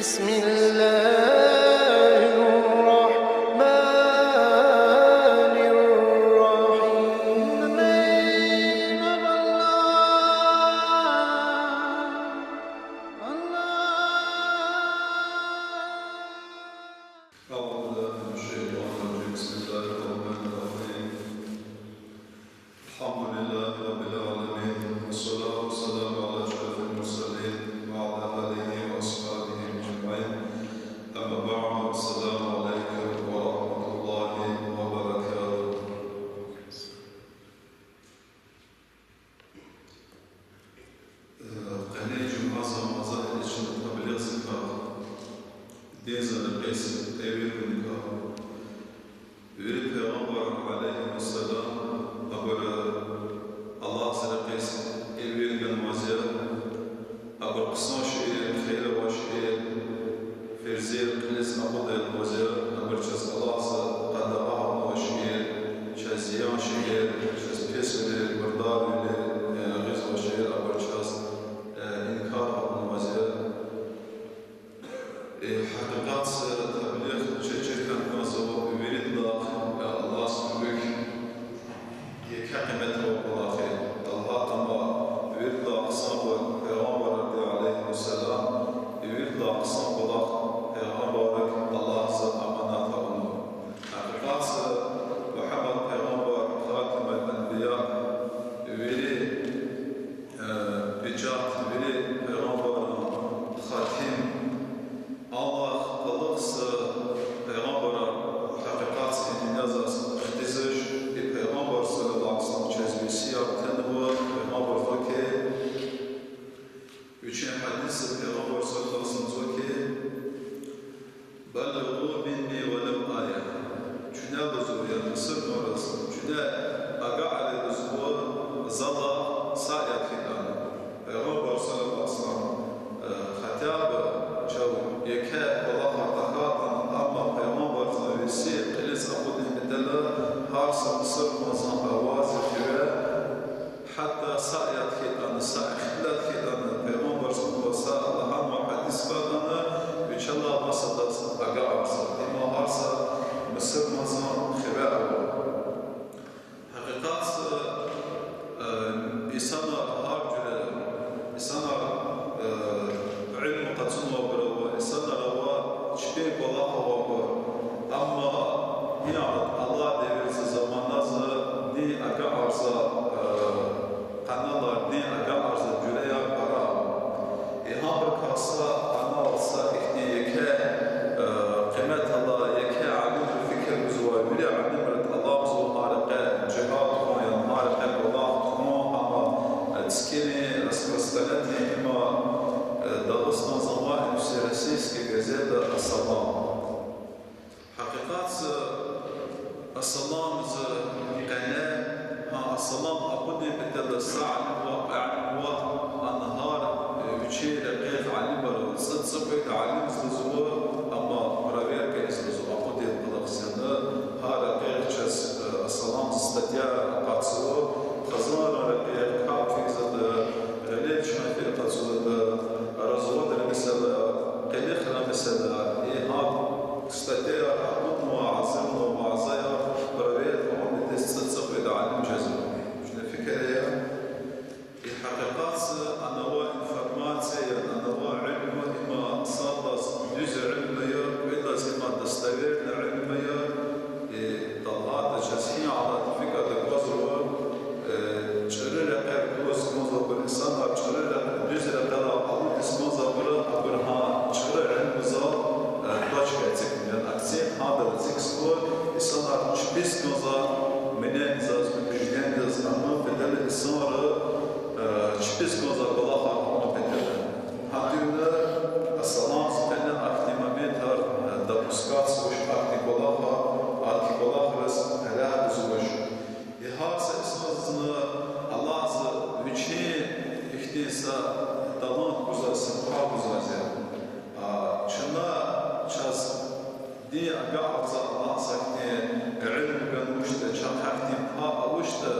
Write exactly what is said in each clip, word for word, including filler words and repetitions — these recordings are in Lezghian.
بسم الله الرحمن الرحيم. أعوذ بالله من الشيطان الرجيم. بسم الله الرحمن الرحيم. الحمد لله رب العالمين، والصلاة والسلام على أشرف المرسلين وعلى آله وأصحابه أجمعين. أما بعد، السلام عليكم ورحمة الله وبركاته. Э, къенин жуьмядин мазагьиди чна таблигъдикай, диндин рекьиз эвер гуникай, вири пайгъамбарар, عليهم السلام, абур Аллагьдин рекьиз эвер ганвайди я, абурун хъсан шейэр, хийир авай шейэр, ферзер кьилиз акъудайвал я, абур чаз Аллагьди къадагъа авунвай шейэр, чаз зиян шейэр, чаз писвилер, мурдарвилер, э, гъизвай шейэр, абур чаз, э, инкар авунвал я. Э, гьакъикъатда таблигъ чаз чир хьана кӀанзава виридалай, э, Аллагьдин вилик еке къимет авай кӀвалах я. Аллагьди виридалай хъсан пайгъамбаррикай, عليهم السلام, виридалай хъсан кӀвалах пайгъамбаррик Аллагьди аманат авунва. Гьакъикъатда Мугьаммад пайгъамбар خاتم الأنبياء, вири, э, печать, вири пайгъамбаррин хатим, Аллагьди халкьдиз пайгъамбарар гьакъикъатда инанмишзавай хтиз, и Пайгъамбар صلى الله عليه وسلم чаз весият тунва, пайгъамбар лугьузва хьи, вичин гьадисда Пайгъамбар صلى الله عليه وسلم лугьузва хьи, بلغوا مني ولو آية. Чуьне лугьузва, я мусурманриз, чуьне агакьарин лугьузва, залай са аят хьайитӀани. Пайгъамбар صلى الله عليه وسلم, э, хотя бы чав еке кӀвалахар тахьайтӀани, амма Пайгъамбардин весият кьилиз акъудун патал гьар са мусурмандин авазда хиве, гьатта са аят хьайитӀани, са ихтилат хьайитӀани, Пайгъамбардин са лагьанвай гьадис хьайитӀани, вичелай масадаз агакьарзава. Им гьар са мусурмандин хиве ава. Гьакъикъатда, э, инсанар гьар жуьре, инсанар, э, илим къачунвайбур ава, инсанар ава чпин кӀвалах авайбур. Амма, яни, алай девирда, заманада дин агакьарзавай, э, къаналар, дин агакьарзавай жуьреяр пара ава. И гьабурукай са къанал, са ихьтин еке, э, къимет алай, еке алимри фикир гузвай, вири алимри тӀалабзава гьа рекье жигьад хьун, яни гьа рекье кӀвалах хьун, амма, э, цикирин распространять ийин им, э, Дагъустанда авай всероссийский газета «Ассалам». Гьакъикъатда, Ассаламдин къене, гьа Ассалам акъудун патал са алим ваъ, кьве алим ваъ, ана гьар, э, вичин рекьихъ алимар ава, цӀи-, цӀикьвед алимдиз лугьузва, амма проверка ийиз лугьузва, акъудун патал хьана, гьар рекьихъ чаз, э, Ассаламдин статьяяр акъатзава, хизанрин рекьихъ, капӀ физвайди, гъилер чан физвайди, разводрин месэлаяр, къилихрин месэлаяр, и гьа статьяяр акъуднава, азимнава, вязаяр, проверка авун патал цӀи-, цӀикьвед алим жезва. Чна фикир ая, и гьакъикъатда анавай информация, анавай илим, има садаз дуьз илим я, кьведаз има достоверный илим я, и талгьайтӀа чаз гьи алад фикирда аквазва, э, чӀуру рекьер кӀелиз кӀанзавайбур, инсанар чӀуру рекь-, дуьз рекьерал алудиз кӀанзавайбур, абур гьа чӀуру илимдал, э, точка эцигна, яни акцент гьадал эцигзава, инсанар чпиз кӀанзавай мнениедиз, убеждениедиз, амун патал инсанри, э, чпиз кӀанзавай кӀвалахар авун патал. Гьа тирна Ассаламдин къене ахьтин моментар, э, допускаться авач, ахьтин кӀвалахар, ахьтин кӀвалахриз регьят гузвач. И гьар са инсандиз Аллагьди вичин ихьтин са талант гузвай, са пай гузвай я. А, чна, чаз дин агакьарзавай, Аллагьди са ихьтин илим ганвачтӀа, чахъ ахьтин пай авачтӀа,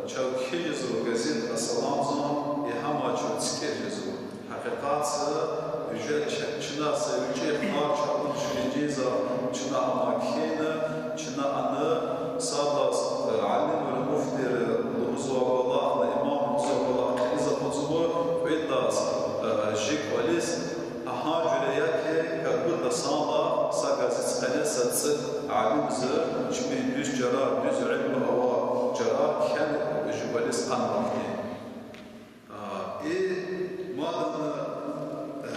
чав кхьиз жезва газет Ассаламдин, и гьам чав цикӀер жезва. Гьакъикъатда, уже ч-, чна са вич цӀуд алимди чпин дуьз чара, дуьз илим авай чара кхьена жувализ къанвайди. А, и мадни, э,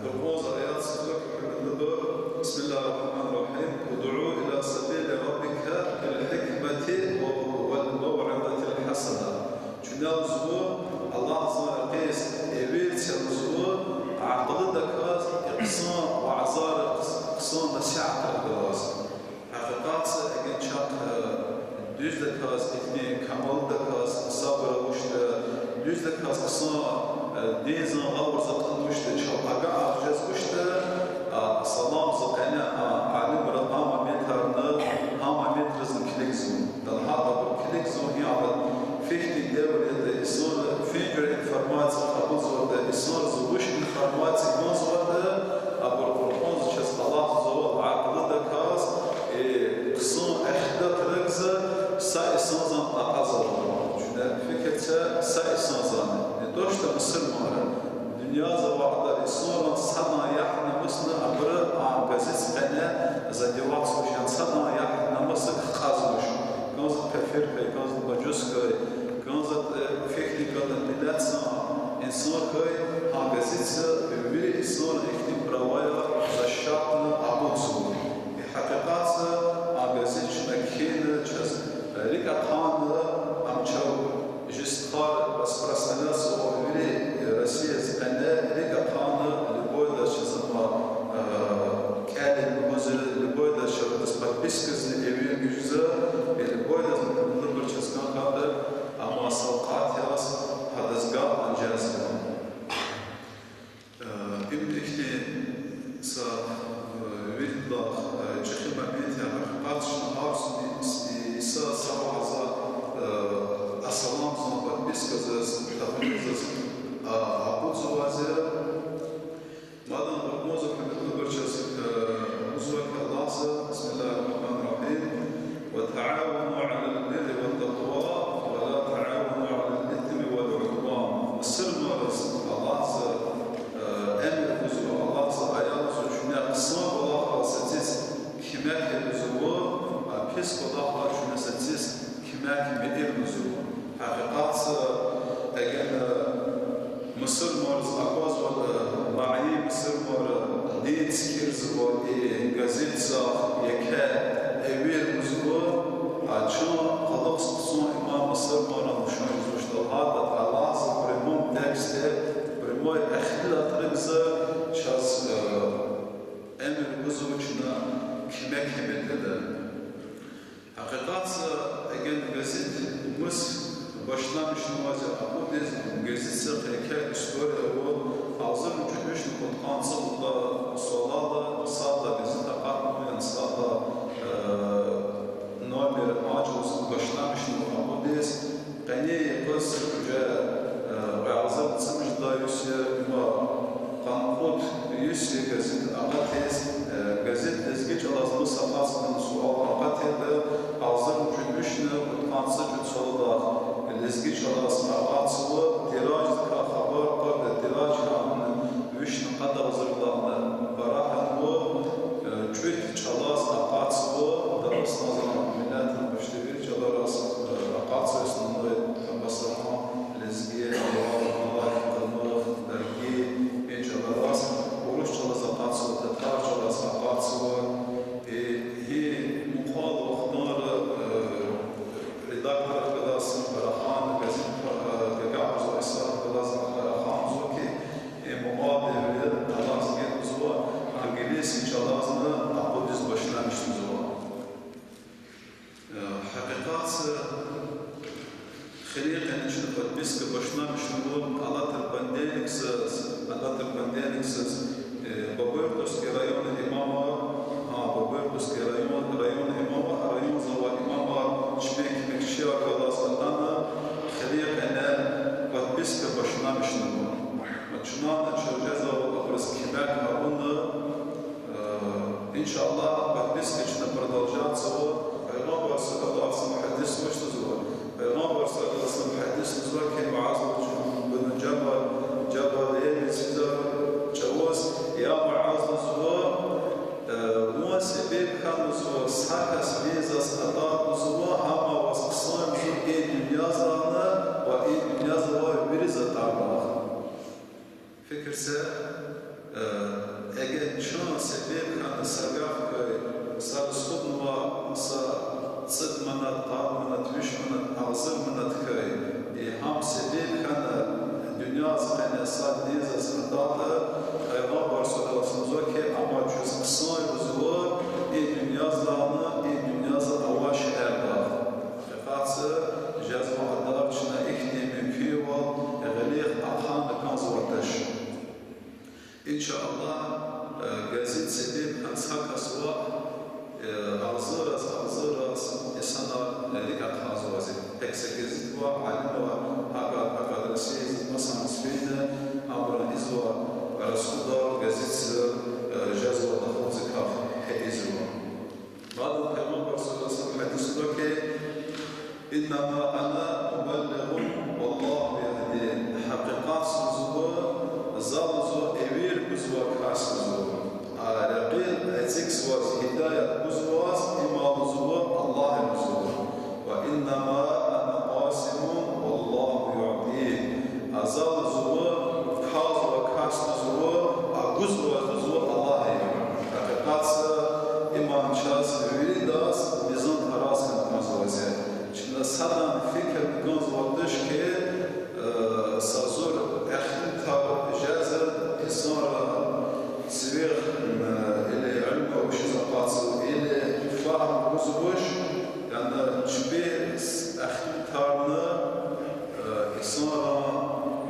Къуръанда аят лугьузва, гьуьрметлубур, بسم الله الرحمن الرحيم، ادع إلى سبيل ربك بالحكمة والموعظة الحسنة. Чуьне лугьузва, Аллагьзан рекьиз эвер це лугьузва, акьулдаказ, хъсан вязарахъ, хъсан насигьатар галаз. Гьакъикъатда эгер чахъ, э, дуьздаказ, ихьтин камалдаказ сабур авачтӀа, дуьздаказ хъсан, э, динзан гъавурда атӀанвачтӀа, чал агакьарзавачтӀа, а, саламза къене, а, алимра гьа моментризни, гьа моментриз килигзава. Далгьа абур килигзава, яни фихьтин девир ятӀа, инсанри фин жуьре информация кьабулзаватӀа, инсанриз вуч информация кӀанзаватӀа, абур Къуръанда чаз Аллагьзава акьулдаказ, э, хъсан ихтилат рахаз, са инсанзан акъазарна. Чуьне фикир це, са инсанзан. Не то что мусурманри. Дуьньяда авай кьадар инсанрин садан яхь-намусни абуру а газетдин къене задевать ийиз, яни садан яхь-намусдик хкажзавач. КӀанзаватӀа кафир хьуй, кӀанзаватӀа мажус хьуй, кӀанзаватӀа, э, фихьтин кӀватӀа миллетдин инсан хьуй, гьа газетди вири инсанрин ихьтин праваяр защищатна акъудзава. И гьакъикъатда а газет чна кхьена, чаз, э, рикӀ ахъайна, ам чав жи стхайри распространять ийизва вири, э, Россиядиз къене, рикӀ ахъайна, любойдаз чаз ама, э, кӀелиз лугьузва, любойдаз чаз подпискадизни эвер гузва, э, любойдазни, гьуьрметлубур, чаз кӀан хьайитӀа, ама савкьват яз гьадаз галаз жезва. Э, им ихьтин са, э, виридалай, э, чӀехи момент я, гьакъикъатда чна гьар са и-, и-, са, са варз, э, а саламзан подпискадиз, тахвилдиз, а, акъудзавайди я. Мадни Къуръанда, гьуьрметлубур, чаз, э, лугьузва Аллагьди, بسم الله الرحمن الرحيم، وتعاونوا على البر والتقوى ولا تعاونوا على الإثم والعدوان. Мусурманриз Аллагьди, э, эмир гузва, Аллагьди ая лугьузва, чуьне хъсан кӀвалахрал сациз куьмек ийиз лугьузва, а пис кӀвалахрал чуьне сациз куьмек мийир лугьузва. Гьакъикъатда, эгер, э, мусурманриз аквазватӀа, э, лагьай мусурманри дин цикирзава, и газетдихъ еке эвер гузва, а чун къалахъ хъсан иман мусурманрин нишан ийизвачтӀа, гьада Аллагьди прямом тексте, прямой ихтилат рахаз чаз, э, эмир гузва чна куьмек ийиз. Гьакъикъатда, эгер газет мус башламишнавайди акъудиз, газетдихъ еке история ава, агъзурни кӀуьд вишни кьудкъанни цӀувад лагьай йисалай, сад лагьай газет акъатнава, яни сад лагьай, э, номер, а чӀавуз башламишнава акъудиз, къенин йикъуз уже, э, кьве агъзурни цӀемуьжуьд лагьай йис я, има къанни кьуд йис я газет акъатиз, э, газет лезги чӀалаз мус акъатзаватӀа, суал акъатайла, агъзурни кӀуьд вишни кьудкъанни цӀекӀуьд йисалай лезги чӀалаз акъатзава, тираждикай хабар кьуртӀа, тираж гьа вишни къад агъзур лагьана пара хьанва, э, кӀуьд чӀалаз акъатзава, Дагъустандин миллетдин почти вири чӀалараз, э, акъатзава, основной басмачи, лезги, авар, нагьи, къумукь, дарги, и чӀалараз, урус чӀалаз акъатзава, татар чӀалаз акъатзава, и, и мукьвал вахтара, э, редакторар галаз, Рахан газет, э, гагабуз исар галаз, Рахан зуки, и мукьвал девирда галаз гелзава, английский чӀалазни акъудиз башламишзава. Э, гьакъикъатда, хири къене чна подписка башламишнава, алатай понедельникдиз, алатай понедельникдиз, э, Бобуевтовский районда имамар, а, Бобуевтовский район, районда имамар, районда авай имамар, чпин куьмекчияр галаз атана, хири къене подписка башламишнава. Ва чна чаз жезва абуруз куьмек авуна, Э, иншаллагь, подписка чна продолжаться ава. Пайгъамбар саллаллагьу алейгьи ва саллам гьадис вуч лугьузва? Пайгъамбар саллаллагьу алейгьи ва саллам гьадис лугьузва, куь Муаз бин Жабал, Жабал я мецвида чӀавуз, я Муаз лугьузва, Са, э, эгер чан себеб хьана са гаф хьуй, са расходнава, са цӀуд манат, къад манат, виш манат, агъзур манат хьуй, и гьам себеб хьана дуьньядин къене са диндай атайла, Пайгъамбар صلى الله عليه وسلم лугьузва хьи, амма чаз хъсан я лугьузва, и дуьньядилайни, и дуьньядиз авай шейэрилай. Гьакъикъатда жезва адан чна ихьтин мумкинвал гъилихъ ахъайна кӀанзавайди туш. إن شاء الله, э, газит себеб хьана са кас ваъ, э, агъзурраз, агъзурраз инсанар рикӀ ахъайзавайди. Гьакӏ са газет ваъ, алимар гьакӏ, гьакӏ адресриз, масанриз фейила, абуру ийизвай расходар газетдиз, э, жезвай дахулдикай ийизва. Баъда Пайгъамбар صلى الله عليه وسلم гьадисда гьа хьи, إنما أنا مبلغ والله يهدي. Гьакъикъатда лугьузва, за лугьузва эвер гузвай кас я лугьузва. А рекьел эцигзаваз, гьидаят гузваз, им я лугьузва, Аллагь я лугьузва. وإنما أنا قاسم والله يعطي. А за лугьузва казвай кас я лугьузва, а гузваз лугьузва Аллагь я. Гьакъикъатда им чаз виридаз мизан-тарази хьана кӀанзавайди я. Чна садан фикирна кӀанзавайди туш хьи, э, са зур ихтилатар жезва, инсанри сивяй, м, или илим вучиз акъатзава, или фагьум гузвач, яни чпи ихтилатарна, э, инсанри,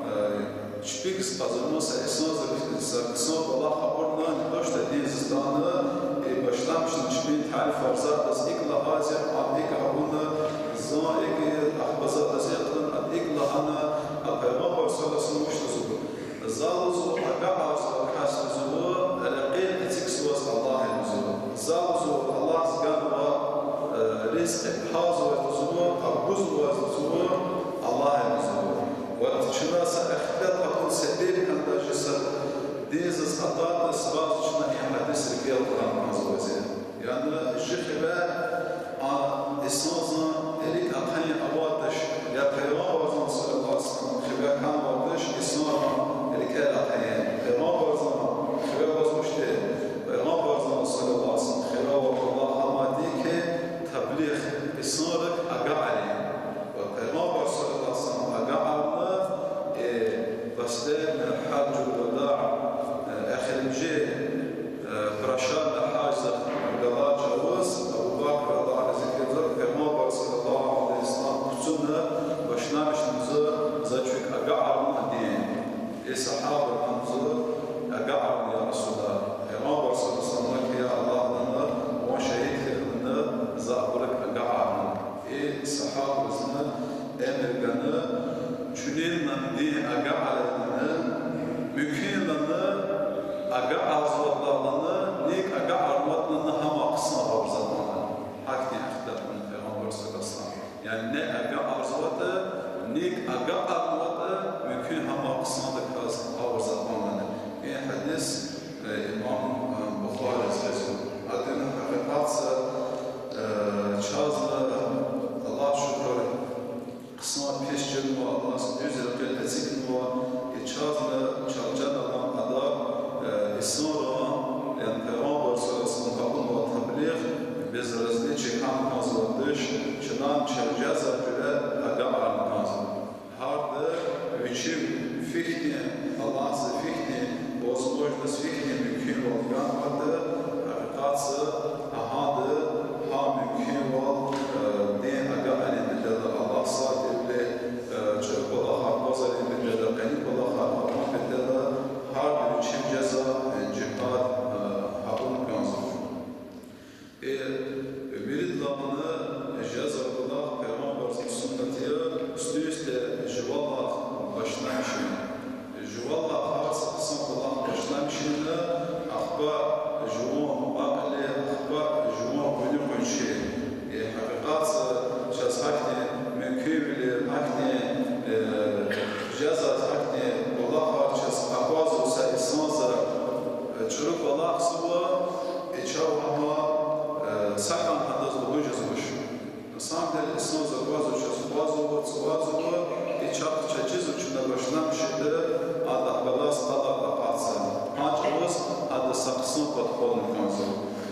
э, чпихъ къазанмаз са инсанза са хъсан кӀвалах авуртӀани, не то что динза атана, и башламишна чпин тарифар, за адаз икӀ лагьайди я, ам икӀ авуна, за икӀ, ахпа за адаз икӀ лагьана, а Пайгъамбар صلى الله عليه وسلم вуч лугьузва? За лугьузва агакьарзавай кас лугьузва, рекьел эцигзаваз Аллагь я лугьузва. За лугьузва Аллагьди ганвай, э, ризкьи казваз лугьузва, а гузваз лугьузва Аллагь я лугьузва. Ва чна са ихтилат авун себеб хьана даже са динзаз атайла, сразу чна и гьадис рикӀел кьуна кӀанзавайди я. Яни жи хиве а инсанзан рикӀ ахъайин авайди туш, я Пайгъамбарзан صلى الله عليه وسلم хиве хьанвайди туш инсанзан рикӀел ахъайин. Пайгъамбарзан хиве ваз вуч тир? Пайгъамбарзан صلى الله عليه وسلم хиве авай кӀвалах гьам я хьи, таблигъ, инсанрихъ агакьарун. Ва Пайгъамбар صلى الله عليه وسلم агакьарна, э, последний حجة الوداع, э, эхиримжи, э, прощальный гьаждихъ галай чӀавуз Абу Бакр, Аллагь рази хьуй, Пайгъамбар صلى الله عليه وسلم куцуна, башламишна за, за чуьк агакьарна дин. Э, сагьабар, за агакьарна, я Расулаллагь. Пайгъамбар صلى الله عليه وسلم лагьана хьи, я Аллагьдин ван шагьид хьана, за абурухъ агакьарна. Э, сагьабаризни эмир гана, чуьнин дин агакьарна, муькуьнин агакьарзаватӀа лана, нек агакьарнаватӀа лана, гьам хъсан авурзаватӀа лана. Гьахьтин ихтилат авуна Пайгъамбар صلى الله عليه وسلم. Яни нек агакьарзаватӀа, нек агакьарнаватӀа, муькуьн гьам хъсандаказ авурзаватӀа лана. И гьадис, э, имам, э, Бухариди гъизва. Гьадин гьакъикъатда, э, чазни, Аллагь шукур, хъсан пис чирнава, Аллагьди дуьз рекьел эцигнава, и чазни чаз чан алай кьадар, э, инсанран, яни Пайгъамбар صلى الله عليه وسلم авунвай таблигъ, без различия хьана кӀанзавайди туш, чна чаз жезвай жуьре агакьарна кӀанзава. Гьарда вичив фихьтин, Аллагьди фихьтин возможность, фихьтин мумкинвал ганватӀа, гьакъикъатда, гьада гьа мумкинвал, э, дин агакьарун патал, Аллагь сад тирвиляй, э, чӀуру кӀвалахар квазарун патал, къени кӀвалахар авун патал, гьарда вичив жезвай, э, жигьад, э, авун кӀанзава. Э, виридалайни жезвай кӀвалах Пайгъамбардин суннат я, сифте жувалай башламишун. Жувалай гьар са хъсан кӀвалах башламишун, ахпа жуван мукьва-кьили, ахпа жуван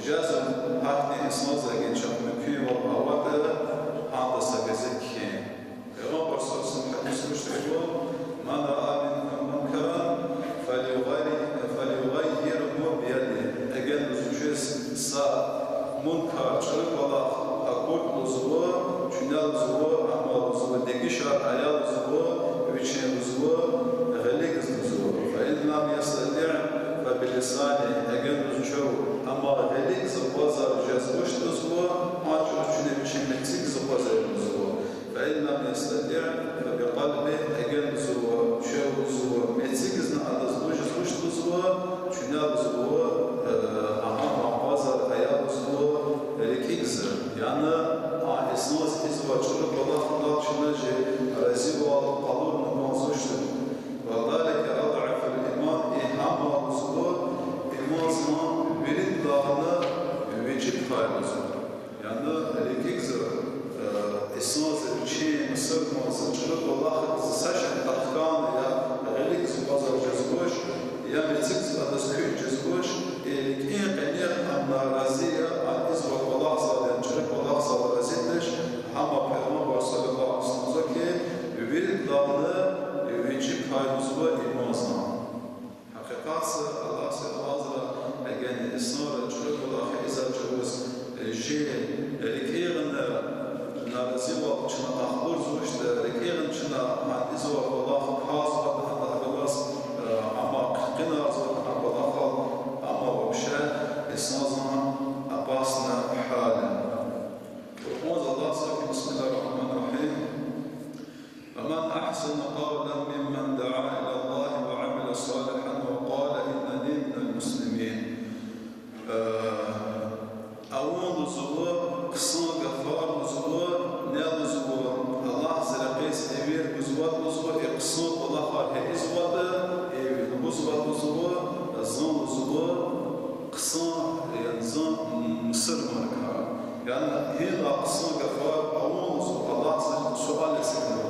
Жезва гьахьтин инсанза гьа чахъ муькуьнвал аватӀа, гьада са гезик кхьин. Пайгъамбар صلى الله عليه وسلم гьадис гузвайвал: من رأى منكم منكرا فليغير-، فليغيره بيده. Эгер лугьуз квез са мункар, чӀуру кӀвалах акуртӀа лугьузва, чуьне лугьузва, амма лугьузва, дегишар ая лугьузва, вичин лугьузва, гъиликиз лугьузва. فإن لم يستطع فبلسانه. Эгер лугьуз чав, амма гъиликиз акъвазар жез вуч лугьузва, анжах чуьне вичин мецикиз акъвазар лугьузва. فإن لم يستطع فبقلبه. Эгер лугьузва чав, лугьузва, мецикизни адаз лугьуз жез вуч лугьузва, чуьне лугьузва, э, гьа акъвазар ая лугьузва рикӀикиз. Яни а инсанза ийизвай чӀуру кӀвалахдал чна чи разивал къалурна кӀанзавачтӀа. وذلك أضعف الإيمان. И гьам я лугьузва имандин виридалайни вижиб кар я лугьузва. Яни рикӀикиз, э, инсанза, вичин мусурманза чӀуру кӀвалахдиз са шей тахкана, я гъиликиз акъвазар жезвач, я мецикиз адаз куьч жезвач, и рикӀин къене ам нарази я, ам ийизвай кӀвалахзал, яни чӀуру кӀвалахзал рази туш, гьам Пайгъамбар صلى الله عليه وسلم лугьузва хьи, виридалайни вижиб кар я лугьузва имандин. Гьакъикъатда Аллагьди ваз эгер инсанри чӀуру кӀвалах ийизвай чӀавуз, э, чи рикӀин наразивал чна ахлурзавачтӀа, рикӀин чна гьа ийизвай кӀвалах кваз ватӀа, гьадахъ галаз, э, амма хъинарзаватӀа гьа кӀвалахал, амма вообще инсанзин опасный гьал я. Къуръанда Аллагьди: بسم الله الرحمن الرحيم. ومن أحسن قولا ممن دعا إلى الله وعمل صالحا وقال إنني من المسلمين. Э, авун лугьузва хъсан гафар лугьузва, ни лугьузва, Аллагьдин рекьиз эвер гузватӀа лугьузва, и хъсан кӀвалахар гьа ийизватӀа, э, лугьузватӀа лугьузва, зун лугьузва хъсан, яни зун мусурманар я. Яни гьина хъсан гафар авун лугьузва, Аллагьдиз суал эцигна.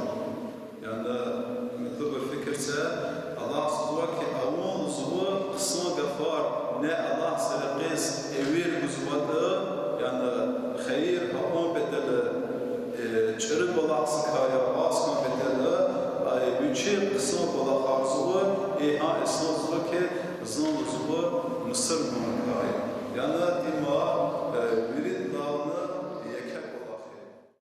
Яни, муьтӀуьгъ фикир це, Аллагьди лугьузва хьи, авун лугьузва хъсан гафар, ни Аллагьдин рекьиз эвер гузватӀа, яни хийир авун патал, э, чӀуру кӀвалахдикай я, аваз хьун патал, ай вичи хъсан кӀвалахар лугьузва, и гьа инсан лугьузва хьи, зун лугьузва мусурманар я. Яни има, э, вири